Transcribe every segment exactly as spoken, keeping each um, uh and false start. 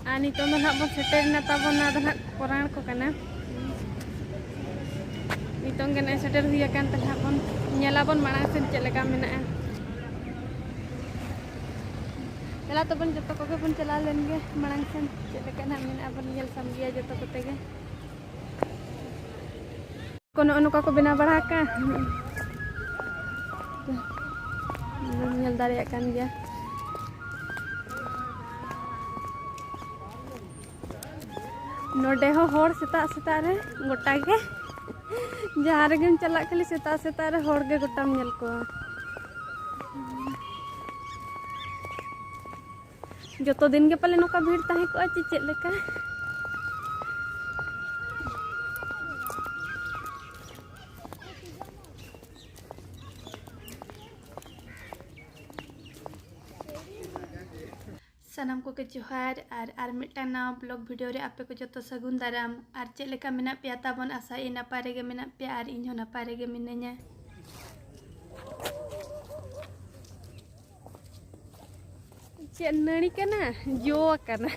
ᱟᱨ ᱱᱤᱛᱚᱝ ᱫᱚ ᱱᱟᱦᱟᱜ ᱵᱚᱱ ᱥᱮᱴᱮᱨ ᱮᱱᱟ ᱛᱟᱵᱚᱱ, ᱱᱚᱣᱟ ᱫᱚ ᱱᱟᱦᱟᱜ ᱠᱚᱨᱟᱲ ᱠᱚ ᱠᱟᱱᱟ᱾ ᱱᱤᱛᱚᱝ ᱜᱮ ᱱᱚᱜᱼᱚᱭ ᱥᱮᱴᱮᱨ ᱦᱩᱭ ᱟᱠᱟᱱ ᱛᱮ ᱱᱟᱦᱟᱜ ᱵᱚᱱ ᱧᱮᱞᱟᱵᱚᱱ ᱢᱟᱲᱟᱝ ᱥᱮᱱ ᱪᱮᱫ ᱞᱮᱠᱟ ᱢᱮᱱᱟᱜᱼᱟ᱾ ᱪᱟᱞᱟᱣ ᱛᱟᱵᱚᱱ ᱡᱚᱛᱚ ᱠᱚᱜᱮ ᱵᱚᱱ ᱪᱟᱞᱟᱣ ᱞᱮᱱ ᱜᱮ ᱢᱟᱲᱟᱝ ᱥᱮᱱ ᱪᱮᱫ ᱞᱮᱠᱟ ᱱᱟᱦᱟᱜ ᱢᱮᱱᱟᱜᱼᱟ, ᱵᱚᱱ ᱧᱮᱞ ᱥᱟᱢᱜᱮᱭᱟ ᱡᱚᱛᱚ ᱠᱚᱛᱮ ᱜᱮ᱾ ᱠᱚ ᱱᱚᱜᱼᱚ ᱱᱚᱝᱠᱟ ᱠᱚ ᱵᱮᱱᱟᱣ ᱵᱟᱲᱟ ᱟᱠᱟᱫ᱾ ᱧᱮᱞ ᱫᱟᱲᱮᱭᱟᱜ ᱠᱟᱱ ᱜᱮᱭᱟ᱾ ᱱᱚᱰᱮ ᱦᱚᱸ ᱦᱚᱲ ᱥᱮᱛᱟᱜ ᱥᱮᱛᱟᱜ ᱨᱮ ᱜᱚᱴᱟ ᱜᱮ᱾ ᱡᱟᱦᱟᱸ ᱨᱮᱜᱮᱢ ᱪᱟᱞᱟᱜ ᱠᱷᱟᱹᱞᱤ ᱥᱮᱛᱟᱜ ᱥᱮᱛᱟᱜ ᱨᱮ ᱦᱚᱲ ᱜᱮ ᱜᱚᱴᱟᱢ ᱧᱮᱞ ᱠᱚᱣᱟ᱾ ᱡᱚᱛᱚ ᱫᱤᱱ ᱜᱮ ᱯᱟᱞᱮ ᱱᱚᱝᱠᱟ ᱵᱷᱤᱲ ᱛᱟᱦᱮᱸ ᱠᱚᱜᱼᱟ ᱪᱮ ᱪᱮᱫ ᱞᱮᱠᱟ? ᱥᱟᱱᱟᱢ ᱠᱚᱜᱮ ᱡᱚᱦᱟᱨ, ᱟᱨ, ᱟᱨ ᱢᱤᱫᱴᱟᱝ ᱱᱟᱣᱟ ᱵᱞᱚᱜ ᱵᱷᱤᱰᱤᱭᱳ ᱨᱮ ᱟᱯᱮ ᱠᱚ ᱡᱚᱛᱚ ᱥᱟᱹᱜᱩᱱ ᱫᱟᱨᱟᱢ᱾ ᱟᱨ ᱪᱮᱫ ᱞᱮᱠᱟ ᱢᱮᱱᱟᱜ ᱯᱮᱭᱟ ᱛᱟᱵᱚᱱ? ᱟᱥᱟᱭᱟᱹᱧ ᱱᱟᱯᱟᱭ ᱨᱮᱜᱮ ᱢᱮᱱᱟᱜ ᱯᱮᱭᱟ, ᱟᱨ ᱤᱧ ᱦᱚᱸ ᱱᱟᱯᱟᱭ ᱨᱮᱜᱮ ᱢᱤᱱᱟᱹᱧᱟ᱾ ᱪᱮᱫ ᱱᱟᱹᱲᱤ ᱠᱟᱱᱟ? ᱡᱚ ᱟᱠᱟᱱᱟ᱾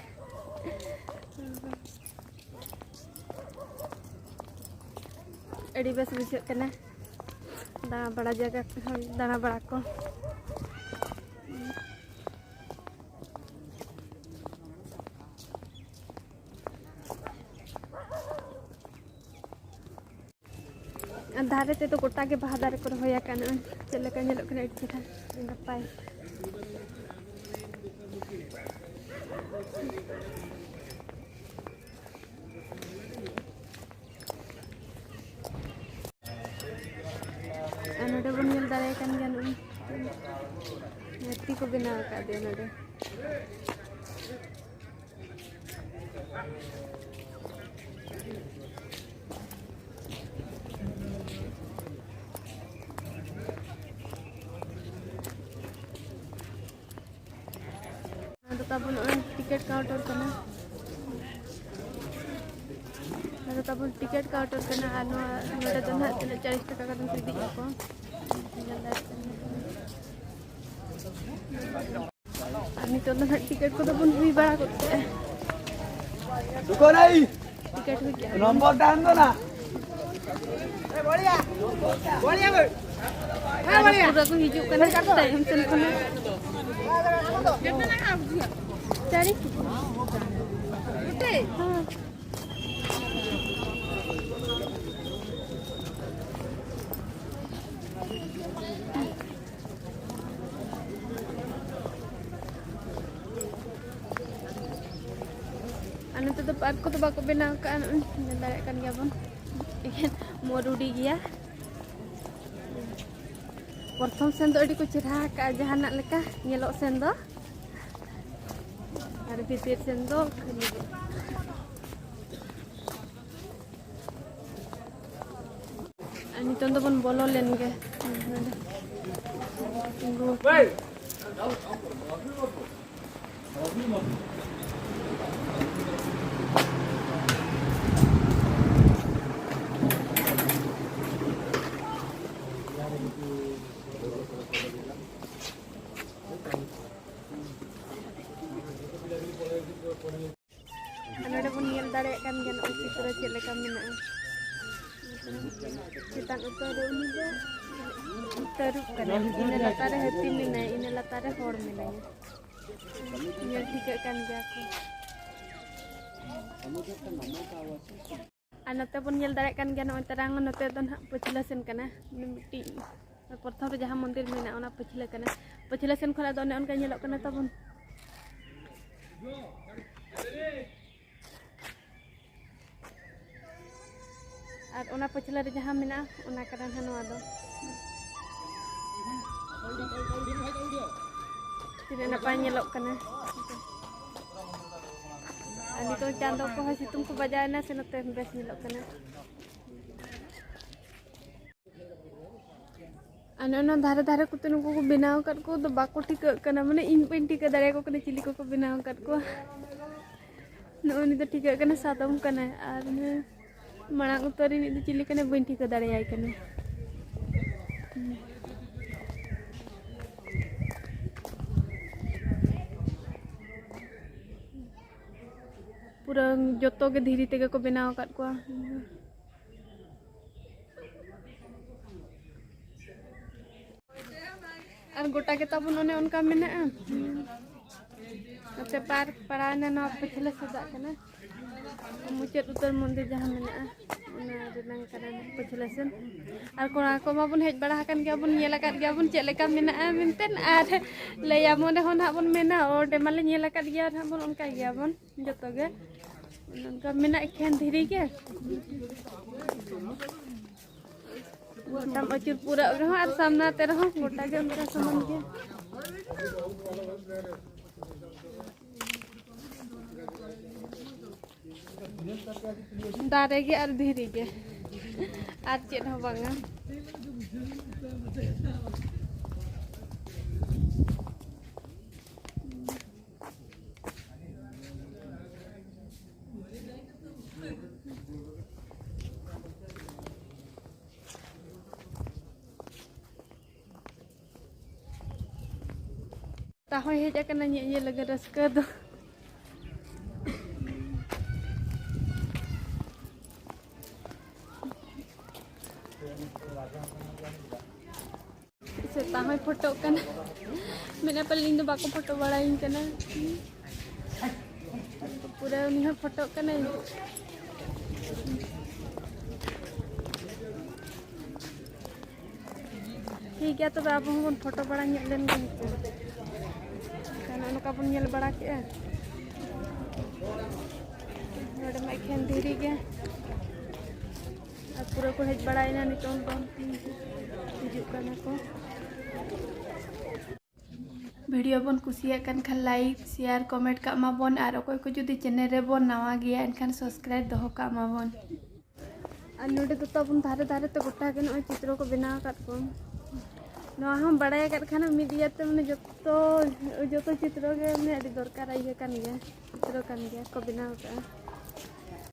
ᱟᱹᱰᱤ ᱵᱮᱥ ᱵᱩᱡᱷᱟᱹᱜ ᱠᱟᱱᱟ ᱫᱟᱬᱟ ᱵᱟᱲᱟ ᱡᱟᱭᱜᱟ ᱠᱚ, ᱫᱟᱬᱟ ᱵᱟᱲᱟ ᱠᱚ᱾ ᱟᱨ ᱫᱷᱟᱨᱮ ᱛᱮᱫᱚ ᱜᱚᱴᱟ ᱜᱮ ᱵᱟᱦᱟ ᱫᱟᱨᱮ ᱠᱚ ᱨᱚᱦᱚᱭ ᱟᱠᱟᱱᱟ᱾ ᱪᱮᱫ ᱞᱮᱠᱟ ᱧᱮᱞᱚᱜ ᱠᱟᱱᱟ, ᱟᱹᱰᱤ ᱪᱮᱦᱨᱟ, ᱟᱹᱰᱤ ᱱᱟᱯᱟᱭ᱾ ᱟᱨ ᱱᱚᱰᱮ ᱵᱚᱱ ᱧᱮᱞ ᱫᱟᱲᱮᱭᱟᱜ ᱠᱟᱱ ᱜᱮᱭᱟ, ᱱᱚᱜᱼᱚᱭ ᱢᱩᱨᱛᱤ ᱠᱚ ᱵᱮᱱᱟᱣ ᱟᱠᱟᱫᱮᱭᱟ ᱱᱚᱰᱮ᱾ ᱱᱚᱣᱟ ᱫᱚ ᱛᱟᱵᱚᱱ ᱱᱚᱜᱼᱚᱭ ᱴᱤᱠᱤᱴ ᱠᱟᱣᱩᱱᱴᱟᱨ ᱠᱟᱱᱟ᱾ ᱱᱚᱣᱟ ᱫᱚ ᱛᱟᱵᱚᱱ ᱴᱤᱠᱤᱴ ᱠᱟᱣᱩᱱᱴᱟᱨ ᱠᱟᱱᱟ, ᱟᱨ ᱱᱚᱣᱟ ᱱᱚᱰᱮ ᱫᱚ ᱱᱟᱦᱟᱜ ᱛᱤᱱᱟᱹᱜ ᱪᱟᱞᱤᱥ ᱴᱟᱠᱟ ᱠᱟᱛᱮ ᱠᱚ ᱤᱫᱤᱭᱮᱫ ᱠᱚ᱾ ᱧᱮᱞ ᱫᱟᱲᱮᱭᱟᱜ ᱠᱟᱱᱟ᱾ ᱱᱤᱛᱚᱜ ᱫᱚ ᱱᱟᱦᱟᱜ ᱴᱤᱠᱤᱴ ᱠᱚᱫᱚ ᱵᱚᱱ ᱦᱩᱭ ᱵᱟᱲᱟ ᱜᱚᱫ ᱠᱮᱫᱼᱟ᱾ ᱫᱩᱠᱟᱱ ᱟᱭ᱾ ᱴᱤᱠᱤᱴ ᱦᱩᱭ ᱠᱮᱫᱼᱟ᱾ ᱱᱚᱢᱵᱚᱨ ᱛᱟᱦᱮᱱ ᱫᱚ ᱱᱟ᱾ ᱟᱨ ᱯᱩᱨᱟᱹ ᱠᱚ ᱦᱤᱡᱩᱜ ᱠᱟᱱᱟ ᱛᱟᱭᱚᱢ ᱥᱮᱱ ᱠᱷᱚᱱᱟᱜ᱾ ᱪᱟᱨᱤ᱾ ᱦᱮᱸ᱾ ᱟᱨ ᱱᱚᱛᱮ ᱫᱚ ᱯᱟᱨᱠ ᱠᱚᱫᱚ ᱵᱟᱠᱚ ᱵᱮᱱᱟᱣ ᱠᱟᱜᱼᱟ, ᱱᱚᱜᱼᱚᱭ ᱧᱮᱞ ᱫᱟᱲᱮᱭᱟᱜ ᱠᱟᱱ ᱜᱮᱭᱟ ᱵᱚᱱ, ᱮᱠᱮᱱ ᱢᱚᱨᱩᱰᱤ ᱜᱮᱭᱟ᱾ ᱯᱨᱚᱛᱷᱚᱢ ᱥᱮᱱ ᱫᱚ ᱟᱹᱰᱤ ᱠᱚ ᱪᱮᱨᱦᱟ ᱟᱠᱟᱜᱼᱟ, ᱡᱟᱦᱟᱱᱟᱜ ᱞᱮᱠᱟ ᱧᱮᱞᱚᱜ ᱥᱮᱱ ᱫᱚ, ᱟᱨ ᱵᱷᱤᱛᱤᱨ ᱥᱮᱱ ᱫᱚ ᱠᱷᱟᱹᱞᱤ ᱜᱮ᱾ ᱟᱨ ᱱᱤᱛᱚᱝ ᱫᱚᱵᱚᱱ ᱵᱚᱞᱚ ᱞᱮᱱ ᱜᱮ᱾ ᱱᱚᱰᱮ ᱛᱤᱸᱜᱩ ᱟᱠᱟᱱᱟ᱾ ᱟᱨ ᱱᱚᱰᱮ ᱵᱚᱱ ᱧᱮᱞ ᱫᱟᱲᱮᱭᱟᱜ ᱠᱟᱱ ᱜᱮᱭᱟ, ᱱᱚᱜᱼᱚᱭ ᱪᱤᱛᱨᱚ ᱪᱮᱫ ᱞᱮᱠᱟ ᱢᱮᱱᱟᱜᱼᱟ᱾ ᱪᱮᱛᱟᱱ ᱩᱛᱟᱹᱨ ᱨᱮ ᱩᱱᱤ ᱫᱚ ᱛᱟᱹᱨᱩᱵ ᱠᱟᱱᱟᱭ, ᱤᱱᱟᱹ ᱞᱟᱛᱟᱨ ᱨᱮ ᱦᱟᱹᱛᱤ ᱢᱮᱱᱟᱭᱟ, ᱤᱱᱟᱹ ᱞᱟᱛᱟᱨ ᱨᱮ ᱦᱚᱲ ᱢᱮᱱᱟᱭᱟ᱾ ᱧᱮᱞ ᱴᱷᱤᱠᱟᱹᱜ ᱠᱟᱱ ᱜᱮᱭᱟ ᱠᱚ᱾ ᱟᱨ ᱱᱚᱛᱮ ᱵᱚᱱ ᱧᱮᱞ ᱫᱟᱲᱮᱭᱟᱜ ᱠᱟᱱ ᱜᱮᱭᱟ, ᱱᱚᱜᱼᱚᱭ ᱛᱟᱨᱟᱝ ᱱᱚᱛᱮ ᱫᱚ ᱱᱟᱦᱟᱜ ᱯᱟᱹᱪᱷᱞᱟᱹ ᱥᱮᱱ ᱠᱟᱱᱟ᱾ ᱢᱤᱫᱴᱤᱡ ᱯᱨᱚᱛᱷᱚᱢ ᱨᱮ ᱡᱟᱦᱟᱸ ᱢᱚᱱᱫᱤᱨ ᱢᱮᱱᱟᱜᱼᱟ, ᱚᱱᱟ ᱯᱟᱹᱪᱷᱞᱟᱹ ᱠᱟᱱᱟ᱾ ᱯᱟᱹᱪᱷᱞᱟᱹ ᱥᱮᱱ ᱠᱷᱚᱱᱟᱜ ᱫᱚ ᱚᱱᱮ ᱚᱱᱠᱟ ᱧᱮᱞᱚᱜ ᱠᱟᱱᱟ ᱛᱟᱵᱚᱱ᱾ ᱟᱨ ᱚᱱᱟ ᱯᱟᱹᱪᱷᱞᱟᱹ ᱨᱮ ᱡᱟᱦᱟᱸ ᱢᱮᱱᱟᱜᱼᱟ, ᱚᱱᱟ ᱠᱟᱱᱟ ᱱᱟᱦᱟᱜ ᱱᱚᱣᱟ ᱫᱚ᱾ ᱛᱤᱱᱟᱹᱜ ᱱᱟᱯᱟᱭ ᱧᱮᱞᱚᱜ ᱠᱟᱱᱟ᱾ ᱟᱨ ᱱᱤᱛᱚᱜ ᱪᱟᱸᱫᱚ ᱠᱚᱦᱚᱸ ᱥᱤᱛᱩᱝ ᱠᱚ ᱵᱟᱡᱟᱣᱮᱱᱟ ᱥᱮ, ᱱᱚᱛᱮ ᱵᱮᱥ ᱧᱮᱞᱚᱜ ᱠᱟᱱᱟ᱾ ᱟᱨ ᱱᱚᱜᱼᱚ ᱱᱚᱣᱟ ᱫᱷᱟᱨᱮ ᱫᱷᱟᱨᱮ ᱠᱚᱛᱮ ᱱᱩᱠᱩ ᱠᱚ ᱵᱮᱱᱟᱣ ᱟᱠᱟᱫ ᱠᱚ ᱫᱚ ᱵᱟᱠᱚ ᱴᱷᱤᱠᱟᱹᱜ ᱠᱟᱱᱟ, ᱢᱟᱱᱮ ᱤᱧ ᱵᱟᱹᱧ ᱴᱷᱤᱠᱟᱹ ᱫᱟᱲᱮᱭᱟᱠᱚ ᱠᱟᱱᱟ ᱪᱤᱞᱤ ᱠᱚᱠᱚ ᱵᱮᱱᱟᱣ ᱟᱠᱟᱫ ᱠᱚᱣᱟ᱾ ᱱᱚᱜᱼᱚᱭ ᱱᱩᱭ ᱫᱚ ᱴᱷᱤᱠᱟᱹᱜ ᱠᱟᱱᱟ ᱥᱟᱫᱚᱢ ᱠᱟᱱᱟᱭ, ᱟᱨ ᱱᱩᱭ ᱢᱟᱲᱟᱝ ᱩᱛᱟᱹᱨ ᱨᱤᱱᱤᱡ ᱫᱚ ᱪᱤᱞᱤ ᱠᱟᱱᱟᱭ ᱵᱟᱹᱧ ᱴᱷᱤᱠᱟᱹ ᱫᱟᱲᱮᱭᱟᱭ ᱠᱟᱱᱟ᱾ ᱯᱩᱨᱟᱹ ᱡᱚᱛᱚ ᱜᱮ ᱫᱷᱤᱨᱤ ᱛᱮᱜᱮ ᱠᱚ ᱵᱮᱱᱟᱣ ᱟᱠᱟᱫ ᱠᱚᱣᱟ᱾ ᱟᱨ ᱜᱚᱴᱟ ᱜᱮ ᱛᱟᱵᱚᱱ ᱚᱱᱮ ᱚᱱᱠᱟ ᱢᱮᱱᱟᱜᱼᱟ᱾ ᱱᱚᱛᱮ ᱯᱟᱨᱠ ᱯᱟᱲᱟᱣᱱᱟ, ᱱᱚᱣᱟ ᱯᱟᱹᱪᱷᱞᱟᱹ ᱥᱮᱫᱟᱜ ᱠᱟᱱᱟ, ᱢᱩᱪᱟᱹᱫ ᱩᱛᱟᱹᱨ ᱢᱚᱱᱫᱤᱨ ᱡᱟᱦᱟᱸ ᱢᱮᱱᱟᱜᱼᱟ, ᱚᱱᱟ ᱨᱮᱱᱟᱝ ᱠᱟᱱᱟ ᱯᱟᱹᱪᱷᱞᱟᱹ ᱥᱮᱱ᱾ ᱟᱨ ᱠᱚᱲᱟ ᱠᱚ ᱢᱟᱵᱚᱱ ᱦᱮᱡ ᱵᱟᱲᱟ ᱟᱠᱟᱱ ᱜᱮᱭᱟ, ᱵᱚᱱ ᱧᱮᱞ ᱟᱠᱟᱫ ᱜᱮᱭᱟ ᱵᱚᱱ ᱪᱮᱫ ᱞᱮᱠᱟ ᱢᱮᱱᱟᱜᱼᱟ ᱢᱮᱱᱛᱮ, ᱟᱨ ᱞᱟᱹᱭᱟᱵᱚᱱ ᱨᱮᱦᱚᱸ ᱱᱟᱦᱟᱜ ᱵᱚᱱ ᱢᱮᱱᱟ, "ᱚᱸᱰᱮ ᱢᱟᱞᱮ ᱧᱮᱞ ᱟᱠᱟᱫ ᱜᱮᱭᱟ", ᱱᱟᱦᱟᱜ ᱵᱚᱱ ᱚᱱᱠᱟ ᱜᱮᱭᱟ ᱵᱚᱱ ᱡᱚᱛᱚ ᱜᱮ᱾ ᱚᱱᱠᱟ ᱢᱮᱱᱟᱜ ᱮᱠᱷᱮᱱ ᱫᱷᱤᱨᱤ ᱜᱮ᱾ ᱜᱚᱴᱟᱢ ᱟᱹᱪᱩᱨ ᱯᱩᱨᱟᱹᱜ ᱨᱮᱦᱚᱸ ᱟᱨ ᱥᱟᱢᱱᱟ ᱛᱮ ᱨᱮᱦᱚᱸ ᱜᱚᱴᱟ ᱜᱮ ᱚᱱᱠᱟ ᱥᱚᱢᱟᱱ ᱜᱮ᱾ ᱫᱟᱨᱮ ᱜᱮ ᱟᱨ ᱫᱷᱤᱨᱤ ᱜᱮ, ᱟᱨ ᱪᱮᱫ ᱦᱚᱸ ᱵᱟᱝᱟ᱾ ᱛᱟᱦᱚᱭ ᱦᱮᱡ ᱟᱠᱟᱱᱟ ᱧᱮᱧᱮᱞ ᱞᱟᱹᱜᱤᱫ, ᱨᱟᱹᱥᱠᱟᱹ ᱫᱚ᱾ ᱥᱮᱛᱟ ᱦᱚᱸᱭ ᱯᱷᱳᱴᱳᱜ ᱠᱟᱱᱟ, ᱢᱮᱱᱟ ᱯᱟᱞᱮ ᱤᱧ ᱫᱚ ᱵᱟᱠᱚ ᱯᱷᱳᱴᱳ ᱵᱟᱲᱟᱭᱤᱧ ᱠᱟᱱᱟ᱾ ᱯᱩᱨᱟᱹ ᱩᱱᱤ ᱦᱚᱸ ᱯᱷᱳᱴᱳᱜ ᱠᱟᱱᱟᱭ᱾ ᱴᱷᱤᱠ ᱜᱮᱭᱟ, ᱛᱚᱵᱮ ᱟᱵᱚ ᱦᱚᱸᱵᱚᱱ ᱯᱷᱳᱴᱳ ᱵᱟᱲᱟ ᱧᱚᱜ ᱞᱮᱱ ᱜᱮ ᱱᱤᱛᱚᱜ᱾ ᱱᱚᱜᱼᱚ ᱱᱚᱝᱠᱟ ᱵᱚᱱ ᱧᱮᱞ ᱵᱟᱲᱟ ᱠᱮᱜᱼᱟ᱾ ᱱᱚᱰᱮ ᱢᱟ ᱮᱠᱷᱮᱱ ᱫᱷᱤᱨᱤ ᱜᱮ᱾ ᱟᱨ ᱯᱩᱨᱟᱹ ᱠᱚ ᱦᱮᱡ ᱵᱟᱲᱟᱭᱮᱱᱟ ᱱᱤᱛᱚᱝ ᱫᱚ᱾ ᱦᱤᱡᱩᱜ ᱠᱟᱱᱟ ᱠᱚ᱾ ᱵᱷᱤᱰᱤᱭᱳ ᱵᱚᱱ ᱠᱩᱥᱤᱭᱟᱜ ᱠᱟᱱ ᱠᱷᱟᱱ like, share, comment ᱠᱟᱜ ᱢᱟᱵᱚᱱ, ᱟᱨ ᱚᱠᱚᱭ ᱠᱚ ᱡᱩᱫᱤ ᱪᱮᱱᱮᱞ ᱨᱮᱵᱚᱱ ᱱᱟᱣᱟ ᱜᱮᱭᱟ ᱮᱱᱠᱷᱟᱱ subscribe ᱫᱚᱦᱚ ᱠᱟᱜ ᱢᱟᱵᱚᱱ᱾ ᱟᱨ ᱱᱚᱰᱮ ᱫᱚ ᱛᱟᱵᱚᱱ ᱫᱷᱟᱨᱮ ᱫᱷᱟᱨᱮ ᱛᱮ ᱜᱚᱴᱟ ᱜᱮ ᱱᱚᱜᱼᱚᱭ ᱪᱤᱛᱨᱚ ᱠᱚ ᱵᱮᱱᱟᱣ ᱟᱠᱟᱫ ᱠᱚ᱾ ᱱᱚᱣᱟ ᱦᱚᱸ ᱵᱟᱲᱟᱭ ᱟᱠᱟᱫ ᱠᱷᱟᱱ ᱢᱤᱫ ᱤᱭᱟᱹᱛᱮ ᱢᱟᱱᱮ ᱡᱚᱛᱚ, ᱡᱚᱛᱚ ᱪᱤᱛᱨᱚ ᱜᱮ ᱢᱟᱱᱮ ᱟᱹᱰᱤ ᱫᱚᱨᱠᱟᱨ ᱤᱭᱟᱹ ᱠᱟᱱ ᱜᱮᱭᱟ, ᱪᱤᱛᱨᱚ ᱠᱟᱱ ᱜᱮᱭᱟ ᱠᱚ ᱵᱮᱱᱟᱣ ᱟᱠᱟᱫᱼᱟ᱾